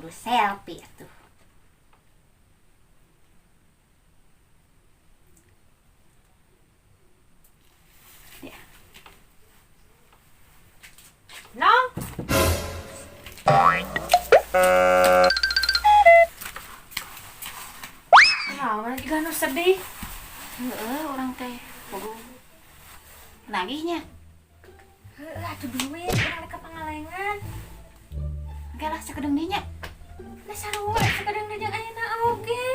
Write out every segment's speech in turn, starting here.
Kudu selfie atuh. Ya. Nong. Naon juga nu sedih? Heeh, urang teh bogo nagihnya. Heeh, atuh duit urang rek ka Pangalengan. Engke lah sakedeung dinya. Nah, sarua sakedeung deui jeung ayeuna oge.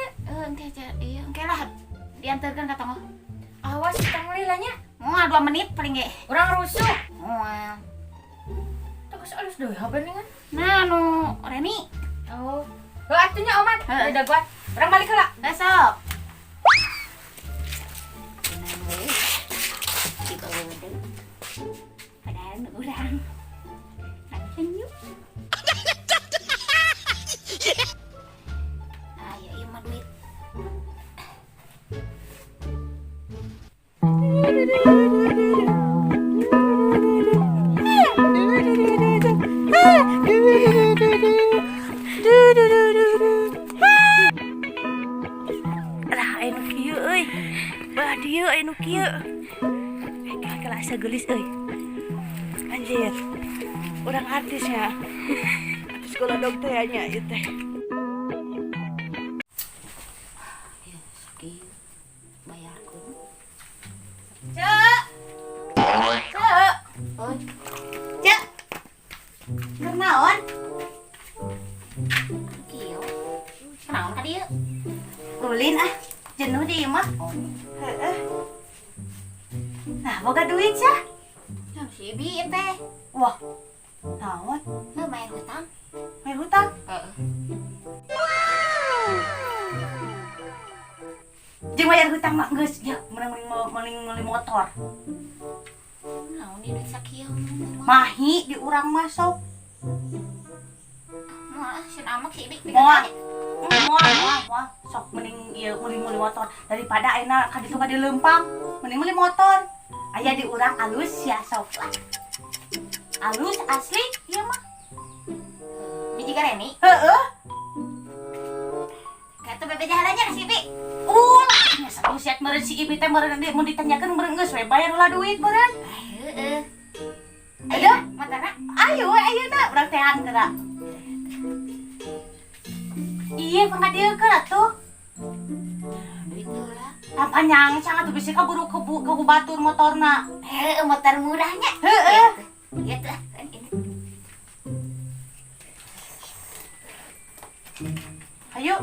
Engke aja, iya engke lah diantarkeun ka tonggoh. Awas tong lila nya. Moal 2 menit paling ge. Urang rusuh. Moal. Terus alus deui HP nih kan. Nah, nu Reni. Oh. Heuh atuh nya omat. Heeh. Udah gua. Urang balik heula. Besok. Tenang we. Dibawa deui. Padahal nu urang. Senyum. Ayo ieu mah duit. Lah aya nu kieu euy. Belah dieu aya nu kieu. Eh, kela asa geulis euy. Anjir. Urang artis ya. Artis golodog teh nya ieu teh. Ya, sakieu bayarkeun. Cek. Cek. Oi. Cek. Keur naon? Kieu. Kunaon ka dieu? Ulin ah, jenuh di imah. Oh, Heeh. Nah, boga duit sah. nah, si Ibi teh. Wah. Naon? Heuh, bayar hutang. Bayar hutang? Heeh. Jeung bayar hutang mah geus ya, meunang mending meuli motor. Naon ieu duit sakieu? Mahi di urang mah sok. Moal ah, sieun amek si Ibi. Moal. Moal, moal, moal. Sok mending ieu meuli motor daripada ayeuna ka ditu ka dieu leumpang. Mending meuli motor. Aya di urang alus ya sok lah. Alus asli ieu mah. Biji Reni. Heeh. Kata bebe jalannya ka si Ibi. Ulah, nya satu siat meureun si Ibi teh meureun mun ditanyakeun meureun geus we bayar lah duit meureun. Heeh. Ayo, Motorna. ayo we ayeuna urang teang geura. Iya, pangadieukeun atuh. Duit heula. Panjang sangat tuh bisi kaburu kebu kebu batur motorna. Heeh, motor murahnya. Heeh. Iya tuh, kan ini. Ayo,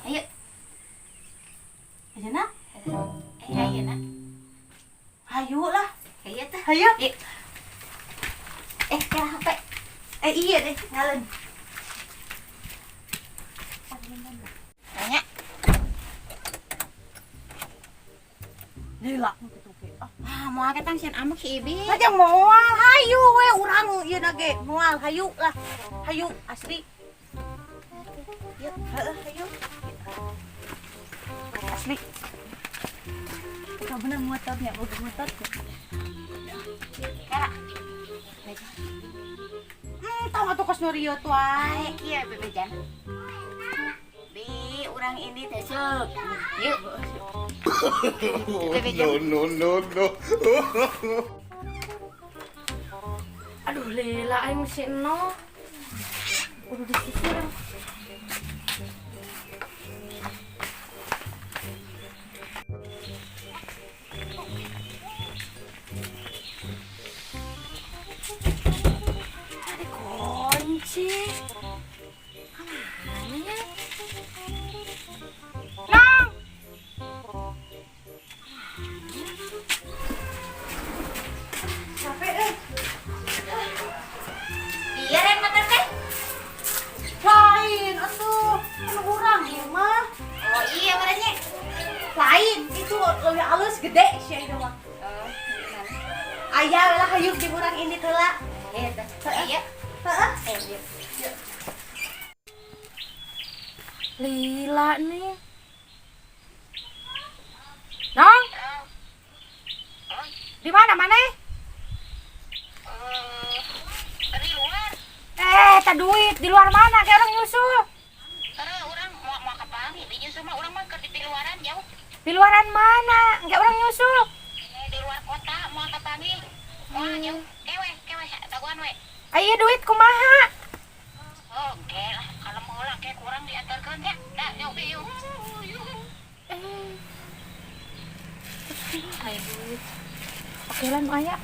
Ayo. ayeuna. Eh, ayo nak. Ayo lah. Ayo tuh. Ayo. Yuk. Eh, kira HP. Eh iya deh, ngaleun. Tanya. Lila kitu ge. Ah, Ah, moal ketang sieun amek si Ibi. aja moal, hayu we urang ieu na ge. Moal hayu lah. Hayu asli. Yuk. Heeh, hayu. Asli. Kau bener motornya, boga motor. Kara. Tahu atuh kos nu rieu tuh Ayo ai. kieu bebejan. Bi, urang ini teh sok. Yuk. No, no, no, no. Aduh, lila aing si Eno. Udah disisir. Ada kunci. Kemana ya? Nong! Capek euy. Iya, Ren motor teh. Lain atuh. Anu urang ieu mah. Oh iya, merenya. Lain, itu lebih halus gede sih itu mah. Oh, gimana? Aya we lah hayu di urang ini heula. Iya, teh. Iya. Heeh. Eh, iya. Lila nih. Nong? Di mana mana? Dari luar. Eh, Eta duit di luar mana kayak orang nyusul? Heeh, urang moal moal kapanggih di nyusul mah urang mah keur di luaran jauh. Di luaran mana? Engke urang nyusul. Di luar kota moal kapanggih. Moal jauh. Kewe, kewe dagoan we. Aya duit kumaha? Oh, oke lah kalau mau lah kayak kurang diantarkeun ya. Dah, yuk, yuk. Eh. Aya duit. Oke lah nu aya.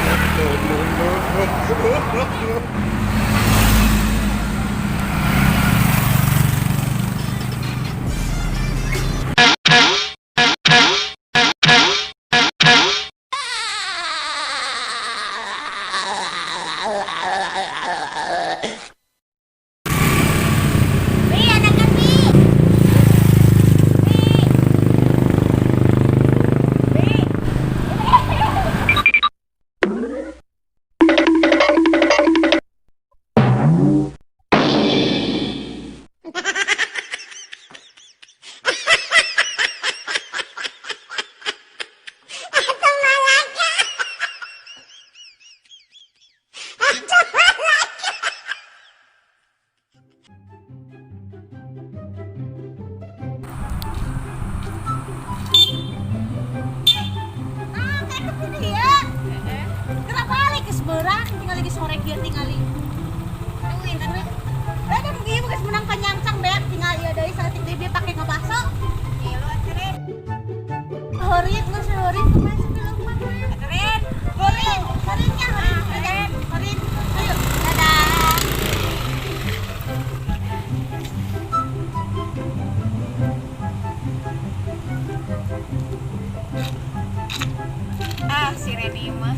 No. Bi, anakan Bi. Bi. Bi. Ah, kayak ke ya. Kenapa balik ke seberang tinggal lagi sore kieu tingali. Eh, kan ieu geus menang panyangsang beak tinggal ieu deui saeutik deui bieu pake ngabaso. Heurit geus heurit kumaha sih leumpang. Heurit. Heurit, heuritnya heurit. Heurit. Ayo, dadah. Ah, si Reni mah.